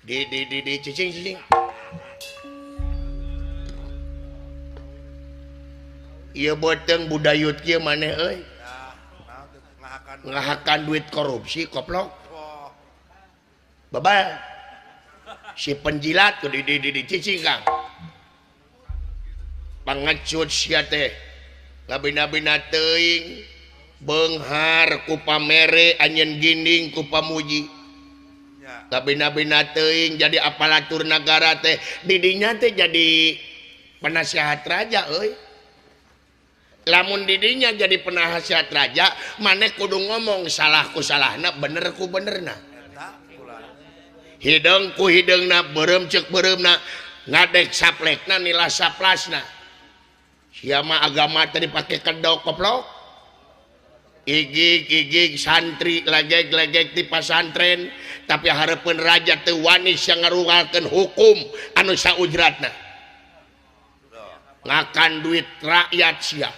Di cicing cicing. Ieu beuteung budayut kieu maneh euy. Ngahakan duit korupsi koplok. Babal. Si penjilat tuh di cicing Kang. Pangecut sia teh. Ngabina-bina teuing beunghar ku pamere anjeun ginding ku pamuji. Ngabina-bina teuing jadi aparatur nagara teh didinya teh jadi penasehat raja euy. Lamun didinya jadi penasehat raja maneh kudu ngomong salah ku salahna bener ku benerna. Hideung ku hideungna beureum ceuk beureumna ngadek saplekna nila saplasna. Sia mah agama teh dipake kedok koplok. Igig-igig santri legeg-legeg di pasantren tapi hareupeun raja teu wani sia ngarualkeun hukum anu saujratna. Ngakan duit rakyat sia.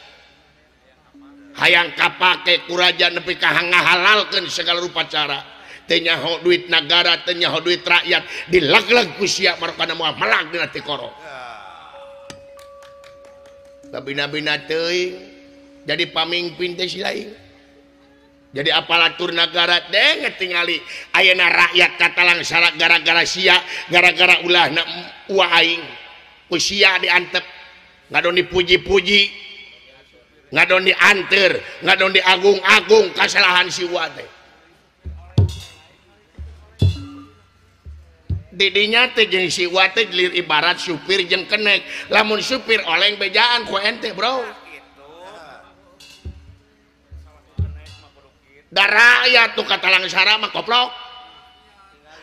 Hayang kapake ku raja nepi ka ngahalalkeun segala rupa cara. Teu nyaho duit nagara, teu nyaho duit rakyat, dilegleg ku sia marukana moal melag dina tikoro. Babina-bina teuing jadi pamimpin teh si lain. Jadi aparatur nagara deh tingali ayeuna rakyat katalang sarak gara-gara sia, gara-gara ulahna uwa aing. Ku sia diantep, ngadon dipuji-puji, ngadon dianteur, ngadon diagung-agung kasalahan si uwa teh. Didinya teh jeung si uwa teh lir ibarat supir jeung kenek. Lamun supir oleng bejaan ku ente, bro. Da rakyat tuh katalang sara mah koplok.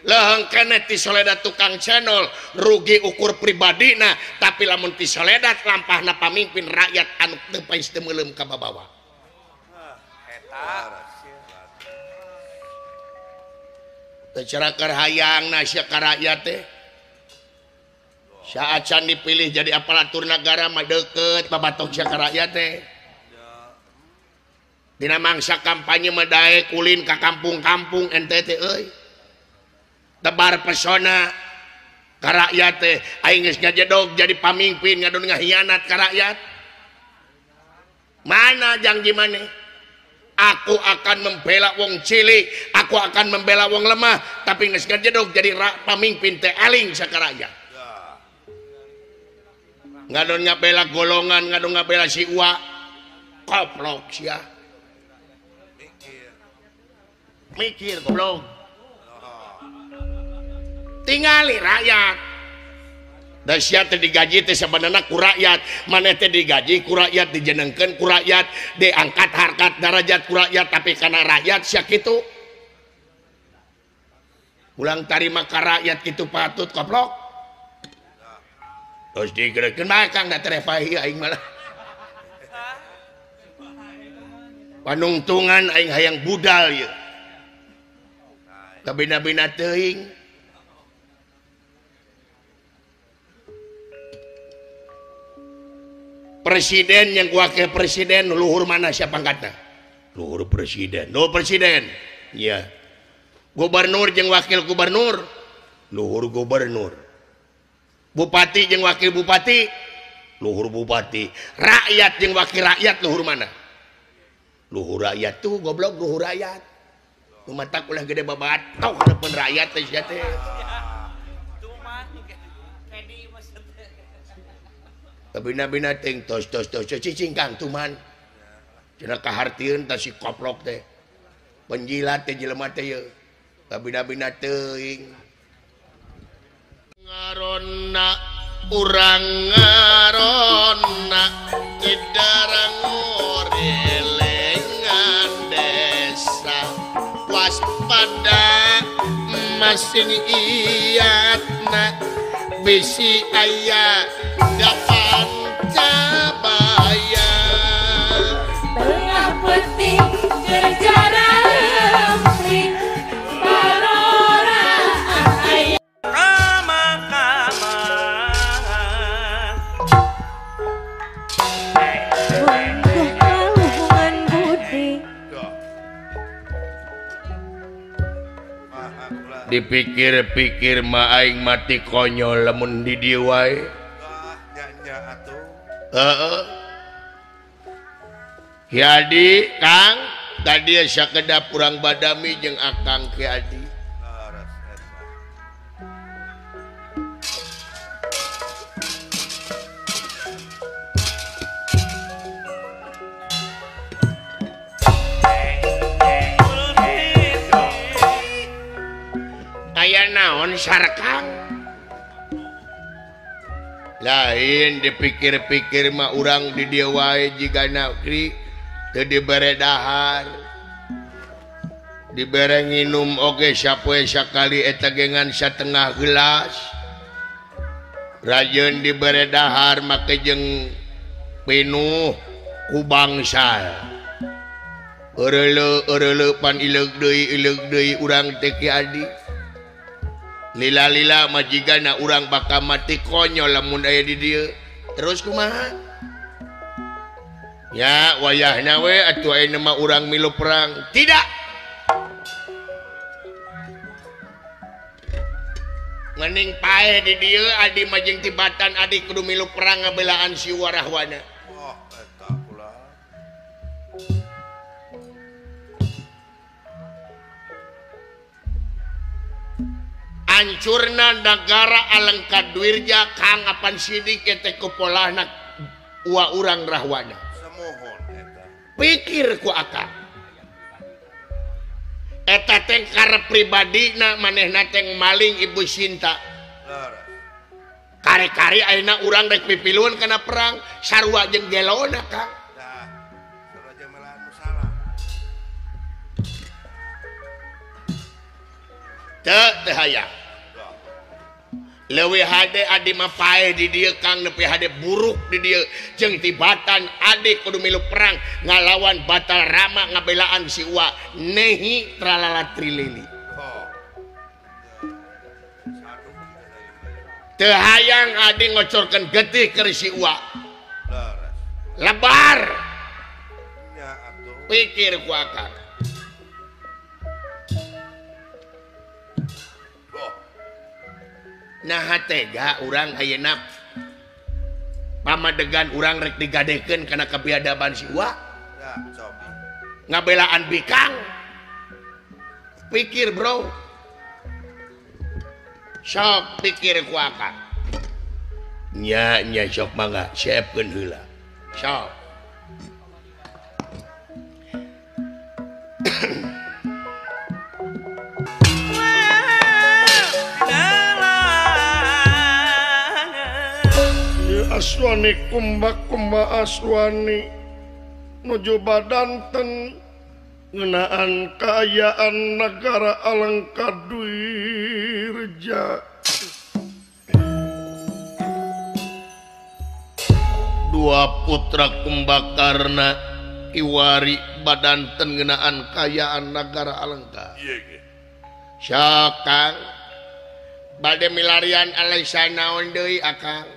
Leuheung keneh ti soledat tukang channel rugi ukur pribadina, tapi lamun ti soledat lampahna pamimpin rakyat anu teu paes teu meuleum ka babawa. Eta teu cerakar hayangna sia ka rakyat teh. Saacan dipilih jadi aparatur nagara mah deukeut babatok sia ka rakyat teh. Dina mangsa kampanye mah daek ulin ka kampung-kampung ente teh euy. Tebar pesona ka rakyat teh aing geus ngajedog jadi pamimpin ngadon ngahianat ka rakyat. Mana janji maneh? Aku akan membela wong cilik, aku akan membela wong lemah, tapi geus ngajedog jadi pamimpin teh aling saka rakyat. Ngadon ngabela golongan, ngadon ngabela si uwa. Koplok sia. Mikir goblok. Tingali rakyat. Da sia teh digaji teh sabenerna ku rakyat, maneh teh digaji ku rakyat, dijenengkeun ku rakyat, diangkat harkat darajat ku rakyat, tapi kana rakyat sia kitu. Ulang tarima ka rakyat kitu patut koplok. Terus digerekeun mah Kang da terepahi aing malah. Panungtungan aing hayang budal ieu. Kabina-bina teuing. Presiden yang wakil presiden luhur mana siapa pangkatna? Luhur presiden. Luhur presiden. Iya. Gubernur jeung wakil gubernur, luhur gubernur. Bupati jeung wakil bupati, luhur bupati. Rakyat jeung wakil rakyat luhur mana? Luhur rakyat tuh goblok luhur rakyat. Lumatak ulah gede babatok hareupeun rakyat teh sia teh. Kabina-bina ting tos tos tos cicing Kang tuman. Cenah kahartieun tah si koplok teh. Penjilat teh jelema teh yeuh. Kabina-bina teuing. Ngarona urang ngarona idarang ngorelengan desa waspada masing iyatna bisi aya dapan cabaya tengah penting kerjana lempring barora aya kama-kama wongguh kaluhungan budi. Dipikir-pikir mah aing mati konyol lamun di dieu wae. Heeh. Ki Adi, Kang, tadi sakedap urang badami jeung Akang Ki Adi. Aya naon sarkang? Lain dipikir-pikir mah urang di dieu wae jigana kri teu dibere dahar. Dibere nginum oge sapoe sakali eta gengan satengah gelas. Rajeun dibere dahar make jeung pinuh ku bangsal. Eureuleu pan ileug deui urang teh Ki Adi. Lila-lila majigana urang bakal mati konyol lamun aya di dieu. Terus kumaha? Ya wayahna we atuh ayeuna mah urang milu perang. Tidak. Mending pae di dieu adi mah jeung tibatan adi kudu milu perang ngabelaan si Warahwana. Oh, eta pula. Hancurna nagara Alengka Dwirja Kang apan sidik teh kupolahna ua urang Rahwana. Semohon eta. Pikir ku akang. Eta teh karep pribadina manehna teh maling Ibu Sinta. Kari-kari ayeuna urang rek pipiluan kana perang sarua jeung gelona Kang. Tah, sarua jeung melaan nu salah. Teu teu hayang. Leuwih hade adi mah paeh di dieu Kang nepi hade buruk di dieu jeung tibatan adi kudu milu perang ngalawan Batal Rama ngabelaan si Uwa nehi tralala trilili. Teu hayang adi ngocorkeun getih keur si Uwa. Lebar. Pikir ku akang. Nah tega urang ayeuna pamadegan urang rek digadekeun kana kebiadaban si Uwa. Ngabelaan bikang. Pikir bro. Sok pikir ku akang. Nya nya sok mangga siapkeun heula. Sok. Aswani kumba kumba aswani nuju badanten ngeunaan kaayaan nagara Alengka Dwirja. Dua putra Kumbakarna Iwari badanten ngeunaan kaayaan nagara Alengka. Sok Kang bade milarian alaisa naon deui akang.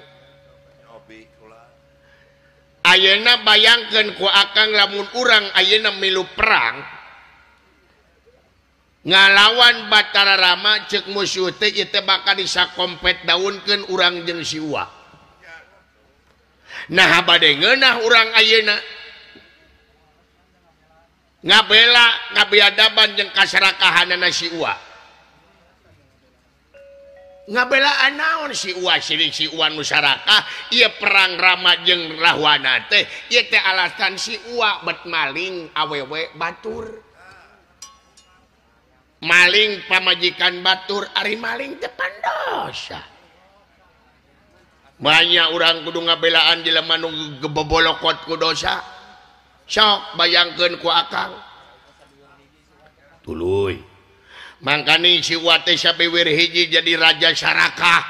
Ayeuna bayangkeun ku akang lamun urang ayeuna milu perang ngalawan Batara Rama ceuk musuh teh ieu teh bakal disakompet daunkeun urang jeung si Uwa. Nah bade ngeunah urang ayeuna ngabela kabiadaban jeung kasarakahanana si Uwa. Ngabelaan naon si Uwa sirik si Uwa nu sarakah ieu perang Rama jeung Rahwana teh ieu teh alasan si Uwa bet maling awewe batur. Maling pamajikan batur ari maling teh pandosa. Banyak urang kudu ngabelaan jelema nu gebebolokot ku dosa. Sok bayangkeun ku akang. Tuluy. Mangkani si Uwa teh sabiwir hiji jadi raja sarakah,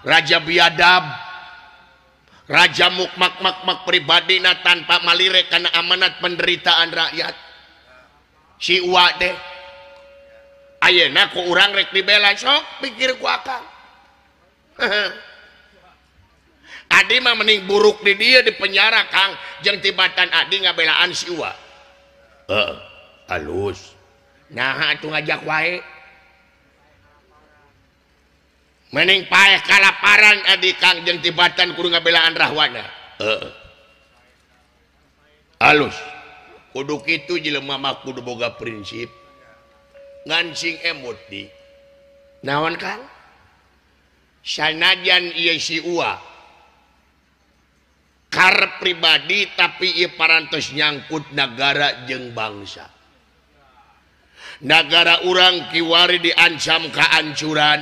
raja biadab, raja mukmak-makmak pribadina tanpa malire kana amanat penderitaan rakyat. Si Uwa teh ayeuna ku urang rek dibela sok pikir ku akang. Adi mah mending buruk di dieu di penjara Kang jeung tibatan adi ngabelaan si Uwa. Heeh, alus. Nah atuh ngajak wae. Mending paeh kalaparan adi Kang jeung tibatan kudu ngabelaan Rahwana. Heeh. Alus. Kudu kitu jelema mah kudu boga prinsip. Ngan sing emut di. Naon Kang? Sanajan ieu si Uwa kar pribadi tapi ieu parantos nyangkut nagara jeung bangsa. Nagara urang kiwari diancam kehancuran.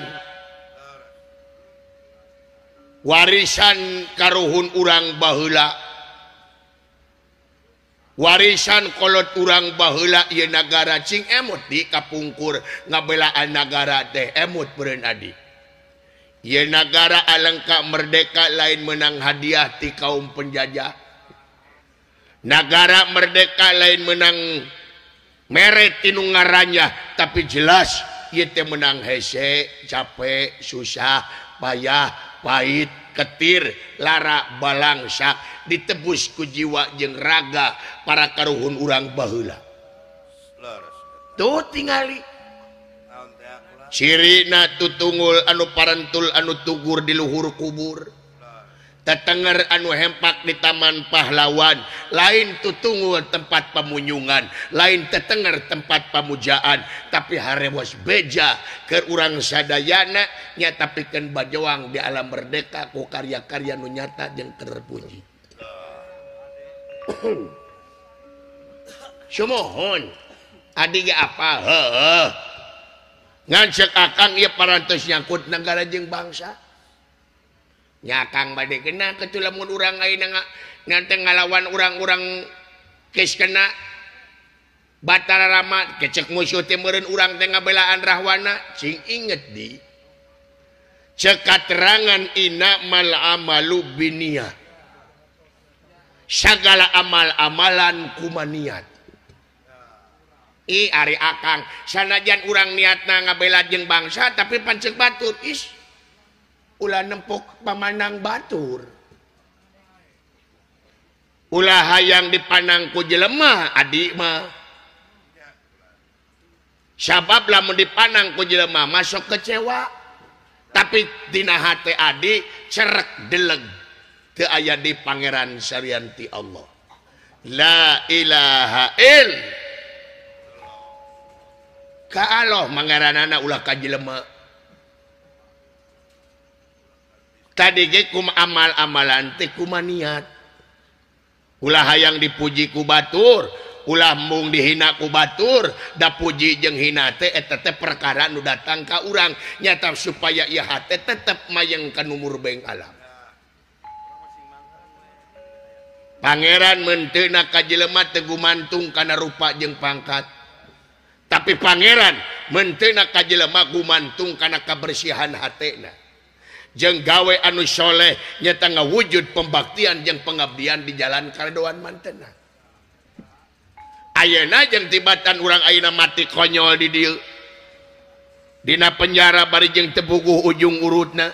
Warisan karuhun urang baheula, warisan kolot urang baheula ieu nagara cing emut di kapungkur ngabelaan nagara teh emut beureun adi. Ieu nagara alengka merdeka lain menang hadiah ti kaum penjajah. Nagara merdeka lain menang mere ti nu ngaranjah, tapi jelas ieu teh menang hese, capek, susah, payah, pahit, ketir, lara, balangsak, ditebus ku jiwa jeung raga para karuhun urang baheula. Tuh tingali. Cirina tutungul anu parantul anu tugur di luhur kubur. Tetenger anu hempak di taman pahlawan, lain tutungul tempat pamunyungan, lain tetenger tempat pamujaan, tapi harewos beja keur urang sadayana nyata pikeun bajoang di alam merdeka ku karya-karya nu nyata jeung terpuji. Sumohon adi ge apa heuh. Ngan ceuk akang ieu parantos nyangkut nagara jeung bangsa. Nya Kang bade kena ketu lamun urang ayeuna ngan ngalawan urang-urang geus kena Batara Rama kecek musuh teh meureun urang teh ngabelaan Rahwana cing inget di ceuk katerangan innamal amalu binniyah sagala amal-amalan kumaniat. I ari akang sanajan urang niatna ngabela jeung bangsa tapi pancek batur is ulah nempok pamanang batur. Ulah hayang dipanang ku jelema adi mah. Sabab lamun dipanang ku jelema masuk kecewa. Tapi dina hate adi cerek deleg teu aya di Pangeran Sarianti Allah. La ilaha il. Ka Allah mangaranana ulah ka jelema. Tadi ge kum amal-amalan teh kumaniat. Ulah hayang dipuji ku batur, ulah mung dihina ku batur, da puji jeung hina teh eta teh perkara nu datang ka urang nyata supaya ieu hate tetep mayeng ka nu murbeng alam. Pangeran menteuna ka jelema teu gumantung kana rupa jeung pangkat. Tapi pangeran menteuna ka jelema gumantung kana kabersihan hatena. Jeung gawe anu soleh nyata ngawujud pembaktian jeung pengabdian di jalan karedoan mantena. Ayeuna jeung tibatan urang ayeuna mati konyol di dieu. Dina penjara bari jeung teu puguh ujung urutna.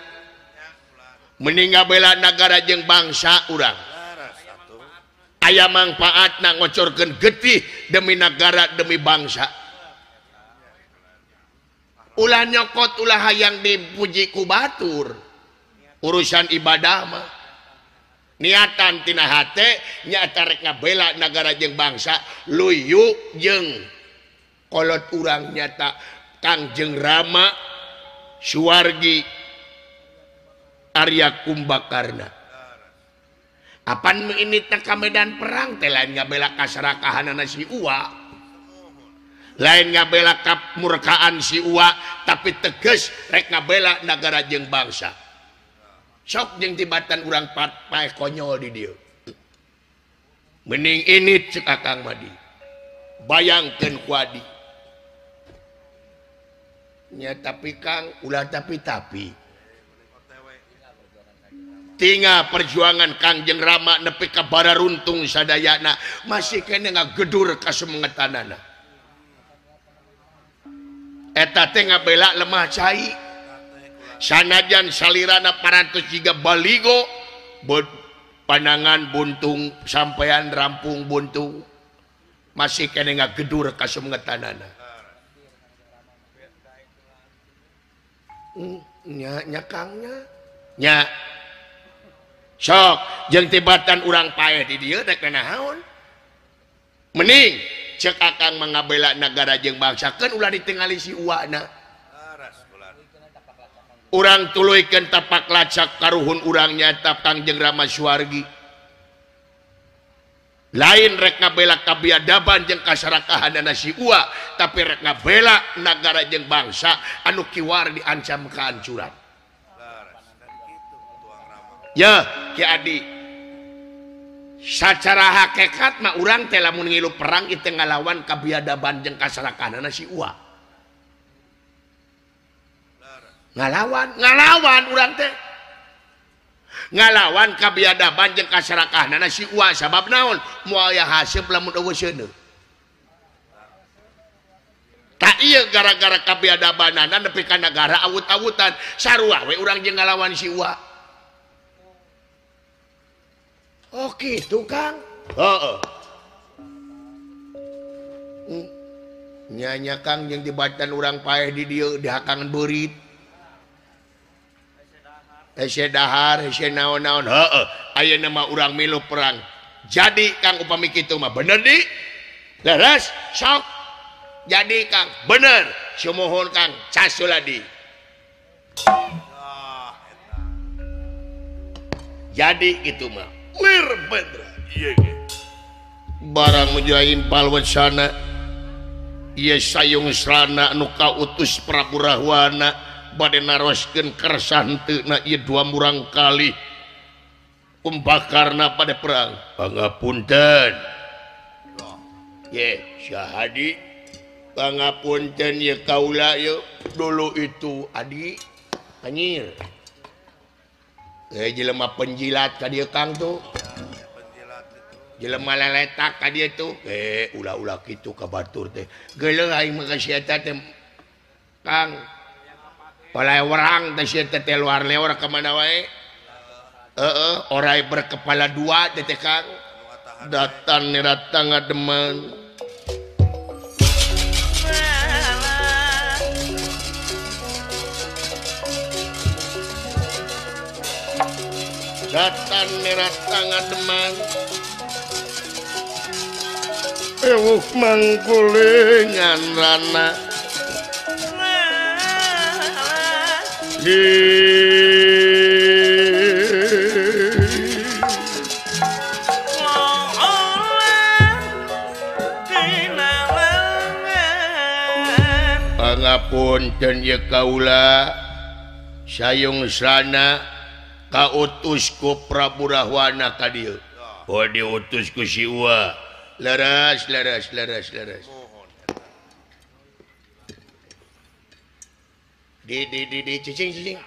Mending ngabela nagara jeung bangsa urang. Aya mangpaatna ngocorkeun getih demi nagara demi bangsa. Ulah nyokot ulah hayang dipuji ku batur. Urusan ibadah mah niatan tina hate nyata rek ngabela nagara jeung bangsa luyu jeung kolot urang nyata Kangjeng Rama Suwargi Arya Kumbakarna. Apan ini teh ka medan perang teh lain ngabela kasarakahanana si Uwa, lain ngabela kamurkaan si Uwa, tapi tegas rek ngabela nagara jeung bangsa. Sok jeung tibatan urang paeh konyol di dieu. Mending ini cek akang madi. Bayangkeun ku adi. Nya tapi Kang ulah tapi-tapi. Tinggal perjuangan Kangjeng Rama nepi ka bararuntung sadayana masih keneh ngagedur kasumengetanana. Eta teh ngabela lemah cai. Sanajan salirana parantos jiga baligo panangan buntung sampean rampung buntung masih keneh ngagedur kasumengetanana. Nya nya Kang nya. Nya. Sok jeung tibatan urang paeh di dieu rek naon? Mending cek akang mangabela nagara jeung bangsa keun ulah ditingali si uwana. Urang tuluykeun tapak lacak karuhun urang nyata Kangjeng Rama Suwargi. Lain rek ngabela kabiadaban jeung kasarakahanana si Uwa, tapi rek ngabela nagara jeung bangsa anu kiwar diancam kehancuran. Ya, Ki Adi. Sacara hakikat mah urang teh lamun ngilu perang ieu teh ngalawan kabiadaban jeung kasarakahanana si Uwa. Ngalawan urang teh. Ngalawan kabiadaban jeung kasarakahanana si Uwa sabab naon? Moal aya haseup lamun eueuh seuneu. Tak ieu gara-gara kabiadabanana nepi ka nagara awut-awutan, sarua we urang jeung ngalawan si Uwa. Oh gitu Kang. Heeh. Nya Kang jeung dibatan urang paeh di dieu dihakangan beurit. Hese dahar, hese naon-naon. Heeh, ayeuna mah urang milu perang. Jadi Kang upami kitu mah bener di? Leres, sok. Jadi Kang, bener. Sumuhun Kang, casuladi. Jadi kitu mah. Lir bener. Ieu ge. Barang mujahin palwasana. Ieu sayung srana anu kautus Prabu Rahwana. Bade naroskeun kersa henteuna ieu dua murang kali kumbakarna pada perang. Pangapunten. Ye, Syahadi. Pangapunten ye kaula ye dulu itu Adi anjir. Jelema penjilat ka dieu Kang tuh. Jelema leletak ka dieu tuh. Ulah-ulah kitu ka batur teh. Geuleuh aing mah ka si eta teh Kang. Oleh orang teh si eta teh luar lewar ka mana wae. Heeh, orai berkepala dua teh Kang. Datan datang ngademan. Datan datang ngademan. Ewuh mangkulingan rana. Pangapunten ye kaula sayung srana kautus ku Prabu Rahwana ka dieu. Oh diutus ku si Uwa. Leres leres leres leres. Di cicing cicing.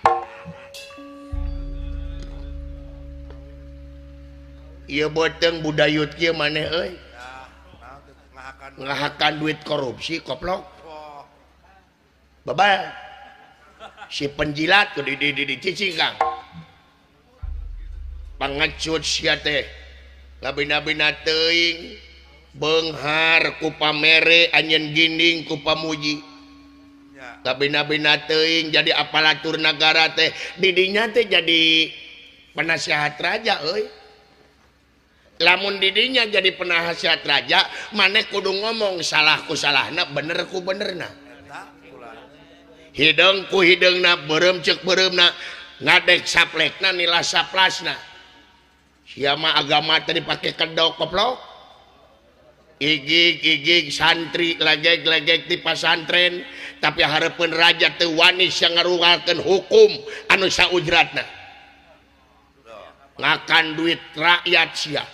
Ieu beuteung budayut kieu maneh euy. Ngahakan duit korupsi koplok. Babal. Si penjilat tuh di cicing Kang. Pangecut sia teh. Labina-bina teuing beunghar ku pamere anjeun ginding ku pamuji. Kabina-bina teuing jadi aparatur nagara teh didinya teh jadi penasehat raja euy. Lamun didinya jadi penasehat raja maneh kudu ngomong salah ku salahna bener ku benerna. Hideung ku hideungna beureum ceuk beureumna ngadek saplekna nila saplasna. Sia mah agama teh dipake kedok koplok. Igig-igig santri legeg-legeg di pasantren tapi hareupeun raja teu wani sia ngarualkeun hukum anu saujratna. Ngakan duit rakyat sia.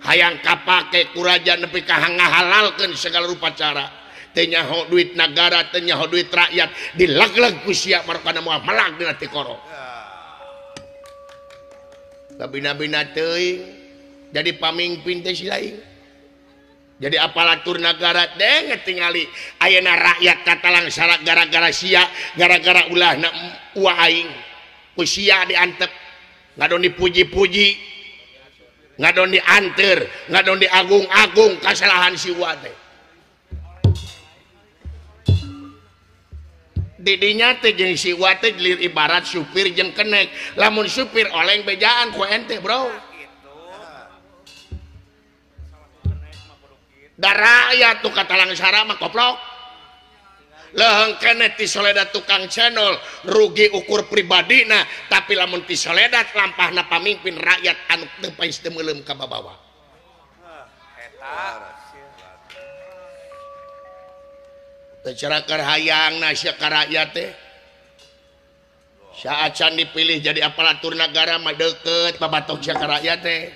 Hayang kapake ku raja nepi ka ngahalalkeun segala rupa cara. Teu nyaho duit nagara, teu nyaho duit rakyat, dilegleg ku sia marukana moal melag dina tikoro. Kabina-bina teuing jadi pamingpin teh si lain. Jadi aparatur nagara deh tingali ayeuna rakyat katalang sarak gara-gara sia, gara-gara ulahna uwa aing. Ku sia diantep, ngadon dipuji-puji, ngadon dianter, ngadon diagung-agung kasalahan si uwa teh. Didinya teh jeung si Wa teh lir ibarat supir jeung kenek. Lamun supir oleng bejaan ku ente, bro. Da rakyat tuh kata langsara mah koplok. Leheng keneh ti soledat tukang cendol rugi ukur pribadina, tapi lamun ti soledat lampahna pamimpin rakyat anu teu paes teu meuleum ka babawa. Eta teu cerakar hayangna sia ka rakyat teh. Saacan dipilih jadi aparatur negara mah deukeut babatok sia ka rakyat teh.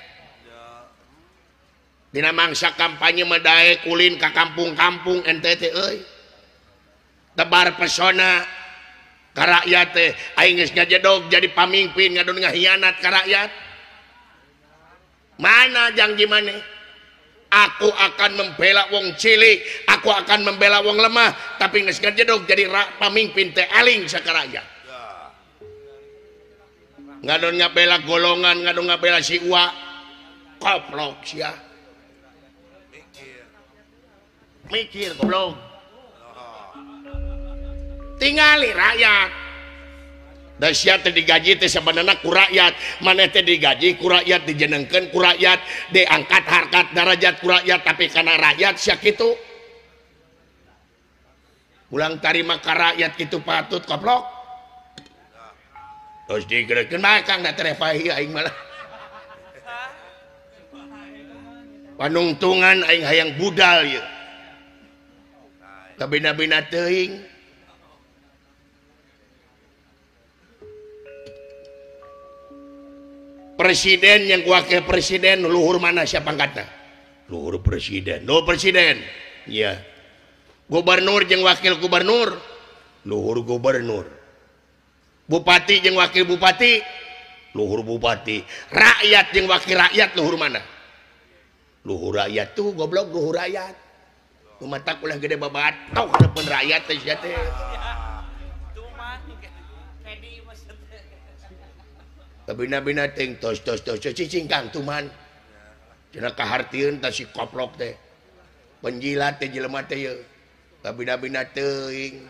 Dina mangsa kampanye mah daek ulin ka kampung-kampung ente teh euy. Tebar pesona ka rakyat teh, aing geus ngajedog jadi pamimpin ngadon ngahianat ka rakyat. Mana janji maneh? Aku akan membela wong cilik, aku akan membela wong lemah, tapi geus ngajedog jadi pamimpin teh aling saka rakyat. Ngadon ngabela golongan, ngadon ngabela si Uwa. Koplok sia. Mikir goblok. Tingali rakyat. Da sia teh digaji teh sabenerna ku rakyat, maneh teh digaji ku rakyat, dijenengkeun ku rakyat, diangkat harkat darajat ku rakyat, tapi kana rakyat sia kitu. Ulang tarima ka rakyat kitu patut koplok. Terus digerekeun mah Kang da teh pahi aing malah. Panungtungan aing hayang budal ieu. Kabina-bina teuing. Presiden yang wakil presiden luhur mana siapa pangkatna? Luhur presiden. Luhur presiden. Ya. Gubernur jeung wakil gubernur, luhur gubernur. Bupati jeung wakil bupati, luhur bupati. Rakyat jeung wakil rakyat luhur mana? Luhur rakyat tuh goblok luhur rakyat. Nu matak ulah gede babatok hareupeun rakyat teh sia teh. Kabina-bina ting tos tos tos cicing Kang tuman. Cenah kahartieun tah si koplok teh. Penjilat teh jelema teh yeuh. Kabina-bina teuing.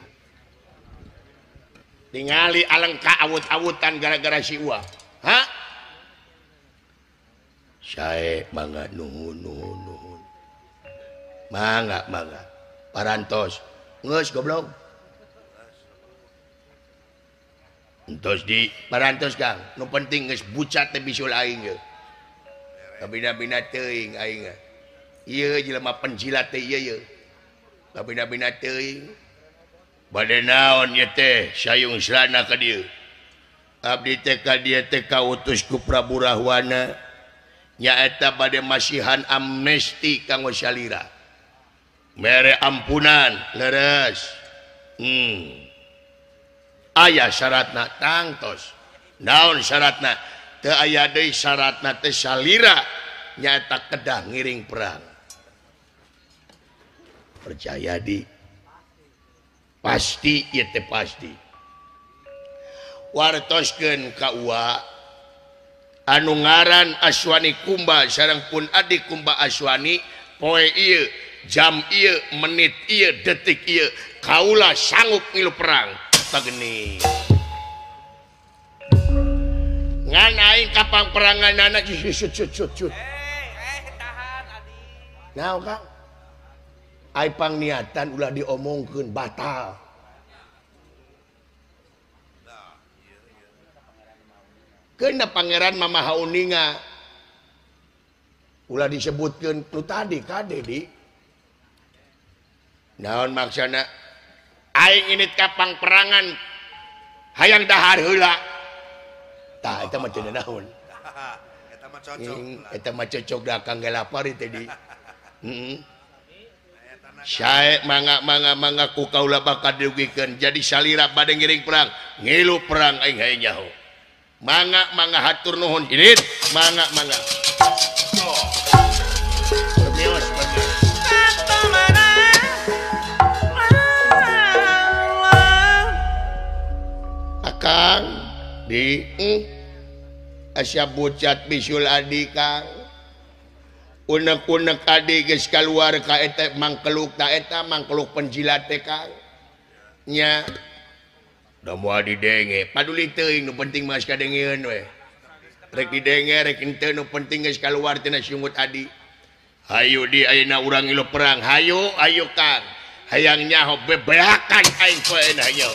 Tingali alengka awut-awutan gara-gara si Uwa. Ha? Sae mangga nuhun nuhun nuhun. Mangga mangga. Parantos. Geus goblok. Entos di parantos Kang, nu penting geus bucat teh bisul aing ge. Kabina-bina teuing aing. Ieu jelema penjilat teh ieu ye. Kabina-bina teuing. Bade naon ieu teh sayung selana ka dieu. Abdi teh ka dieu teh kautus ku Prabu Rahwana. Nyaeta bade masihan amnesti kanggo salira. Mere ampunan leres. Aya syaratna tangtos. Naon syaratna? Teu aya deui syaratna teh salira nyaeta kedah ngiring perang. Percaya di pasti ieu teh pasti. Wartoskeun ka Uwa anu ngaran Aswani Kumba sareng pun Adi Kumba Aswani poe ieu, jam ieu, menit ieu, detik ieu kaula sanggup ngilu perang. Pageni ngan aing kapang perangan anak cut cut cut cut. Tahan adi. Naon Kang? Ai pangniatan ulah diomongkeun batal. Keuna pangeran Mamaha uninga ulah disebutkeun nu tadi kade di. Naon maksana? Aing init kapang perangan hayang dahar heula. Tah eta mah teu naon. Eta mah cocok. Eta mah cocok da Kang ge lapar teh di. Heeh. Sae mangga mangga mangga ku kaula bakal dirugikeun jadi salira bade ngiring perang, ngilu perang aing hayang nyaho. Mangga mangga hatur nuhun init, mangga mangga. Bermios bermios. Akang di asa bucat bisul adi Kang. Unek-unek adi geus kaluar ka eta mangkeluk ta eta mangkeluk penjilat teh Kang. Nya Da moal didenge paduli teuing nu penting mah geus kadengeun we. Rek didenge rek henteu nu penting geus kaluar tina sungut adi. Hayu di ayeuna urang ngilu perang. Hayu ayo Kang. Hayang nyaho bebeakan aing poe hayo.